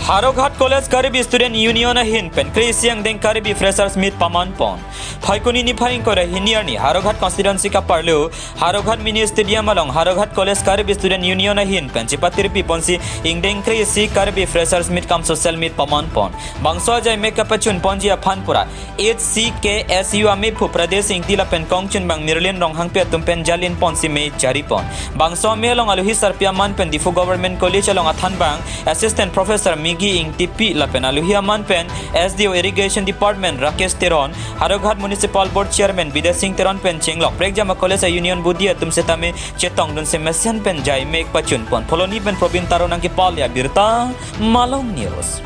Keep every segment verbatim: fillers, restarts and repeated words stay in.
Howraghat College Karbi Student Union ahin pen kre-isi angdeng Karbi Freshers Meet paman pon. Phaikuni niphai ingkoi ra hini arni Howraghat constituency kaparlo Howraghat Mini Stadium along Howraghat College Karbi Student Union ahin pen chipatirpi ponsi ingdeng kre-isi Karbi Freshers Meet cum Social Meet paman pon. Bangso ajai mek kapachun ponji aphan pura H C K S U amephu Pradesh Ingti lapen kongchunbang Mirlin Ronghangpi atum pen jalin ponsi mei chari pon. Bangso amei along alohi sarpi aman pen Diphu Government College along athanbang Assistant Professor Migi Ingtipi lapen alohi aman pen S D O Irrigation Department Rakesh Teron, Howraghat Municipal Board Chairman Bidya Singh Teron pen chenglok prekjam a college a union body atum setame chetongdunsi mesen pen ajai mek pachun pon. Phuloni pen Probin Taro nangkepale abirta, Malong News.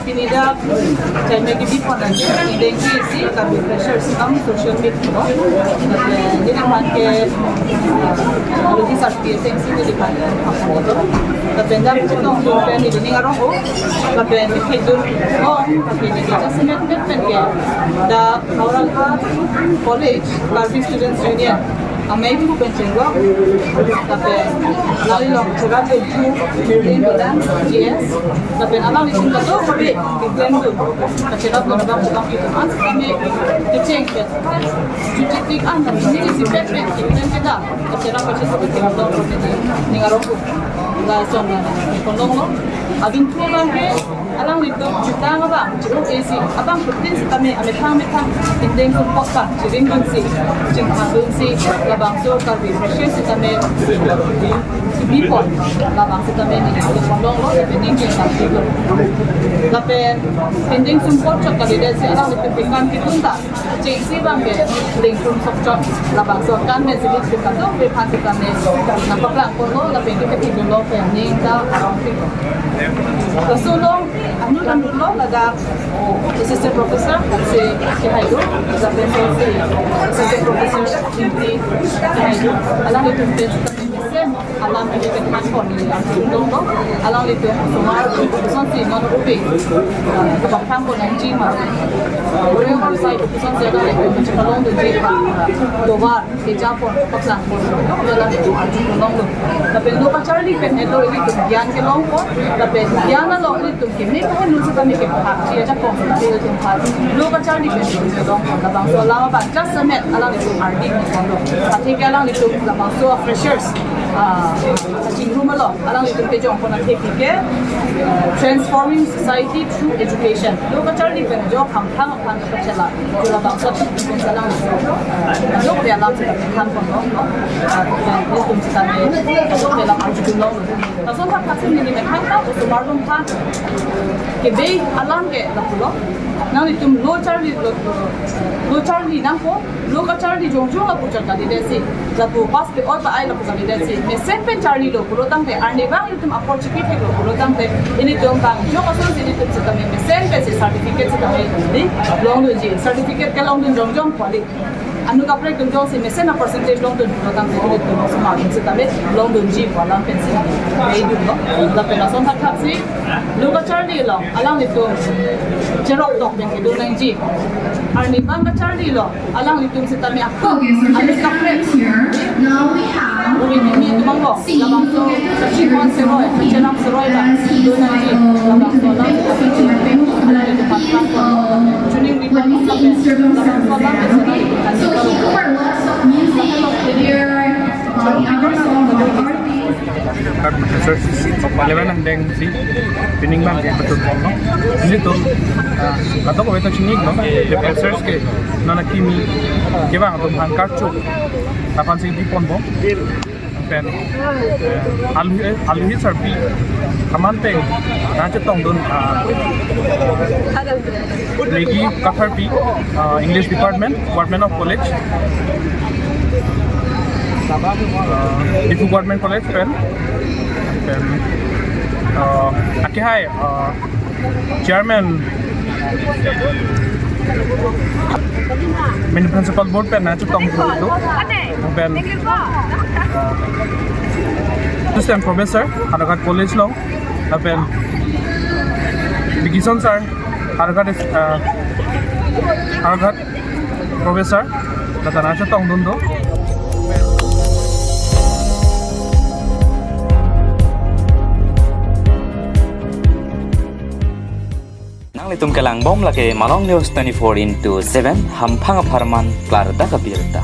Pini dak ajai mek kebi pon an, ingdeng kre-isi Karbi Freshers cum Social Meet lo. Lapen neli aphan ke, uh, alohi sarpi atengsi neli aphan ke apon ito. Lapen dak chetongdun pen neli ning arong-o. Lapen neli thekdun ong, lapen neli jasemet met pen ke dak Howraghat College Karbi Students Union amephu pen chenglok, lapen alangli along cherap pen thu, Mirlin Bidan, G S, lapen alanglitum kadokave keklemdun, kacherapdun abang abang itum an setame kecheng pen, chuchitik an lapen neli isipet pen keklem kedam, kacherap kacherap pen keklem pen ning arong-o. Lason na kolong lo, abang thu abang ke, alanglitum chutang abang, chirung isi, abang putin setame amethang amethang, ingdeng sumpot ta, chiringdunsi, chingthadunsi, labangso Karbi Freshers setame, kebi pon, labang setame neli kolong lo, lapen ning chingthadunlo. Lapen, ingdeng sumpot chot kalidetsi, alanglitum pekam kedun ta, chengsi abang ke, ingdeng sum sok chot, labangso kan men silit pekam do, pepan setame, nangpaklang ponlo, lapen kethekdunlo, pen ning ta, arong pik. Laso along anut anut lo ladak Assistant Professor, si kehai do, lapen si Assistant Professor Ingti kehai do. Alanglitum pen setame mesen alam ini kethan pon neli arjulong lo. Alanglitum osomar kosonsi non rupi, ah, kabang thang pon nangji ma, ah, ore ore sai kosonsi alanglitum kachelongdunji ma, ah, tovar keja pon, paklang pon, lo alanglitum arjulong lo. Lapen lo kacharli pen helo ilitum gyan kelong pon, lapen gyan along ilitum keme kahenun setame kepachi ajakong, lapen ilitum phan lo kacharli pen ilitum kelong pon, labangso alam abang jasemet alanglitum ardi pon lo. Athe ke alanglitum labangso freshers, ah, kachingrum along alanglitum kejong pon athe ke, eh, transforming society through education. Lo kacharli pen jo kham kham aphan kachela, labangso alanglitum, eh, jo ke alam se kham kham lo, eh, ilitum setame, jo ke alam arjulong lo. Lason thakthak si neli methang ta, osomar atum aphan kebe alam ke lapulo. Nanglitum lo charli lo, lo charli nangpo, lo kacharli jongjong lapu chot kalidetsi, lapu pass pe-ot ba ai lapu kalidetsi, mesen pen charlilo pulo tangte, arnivang ilitum apor chipi theklo pulo tangte, ilitum bang jo kosonsi ilitum setame mesen pensi certificate setame longdunji, certificate kelongdun jongjong kwali. Anut kaprek atum jongsi mesen a-percentage longdun pulo tangte, ilitum osomar atum setame longdunji pu alam pensi eidunlo. Lapen lason thakthaksi, lo kacharli along alanglitum cherok tok pen kedun nangji. Arnivang kacharli along alanglitum setame ako, okay, so anut just kaprek, here. Now we have, uri kimi atum angbong, labangso kachimon seroi, kacheram seroi ba dun nangji, labangso alam, chuning report, labangso alam. So here were lots of music here, uh, the other song, the artist. Professor, eleven angdeng si pining abang ke betul pon lo. Nelitum, ah, kadokave ta chini lo, the freshers ke non akimi kevang atum aphan karcho aphansi bi ponbom. Pen, eh, alohi, eh, alohi sarpi aman pen nangchetongdun, ah, Migi Katharpi, ah, English Department, Department of College, ah, Diphu Government College pen, pen, ah, akehai, ah, Chairman Mini Principal Board pen nangchetongdun do. Pen, uh, Assistant Professor, Howraghat College along, lapen Bikison Sir, Howraghat is, uh, Howraghat Professor, lata nangchetongdun do. Nanglitum kelang bom lake Malong News twenty-four into seven, hamphang apharman klardak abirta.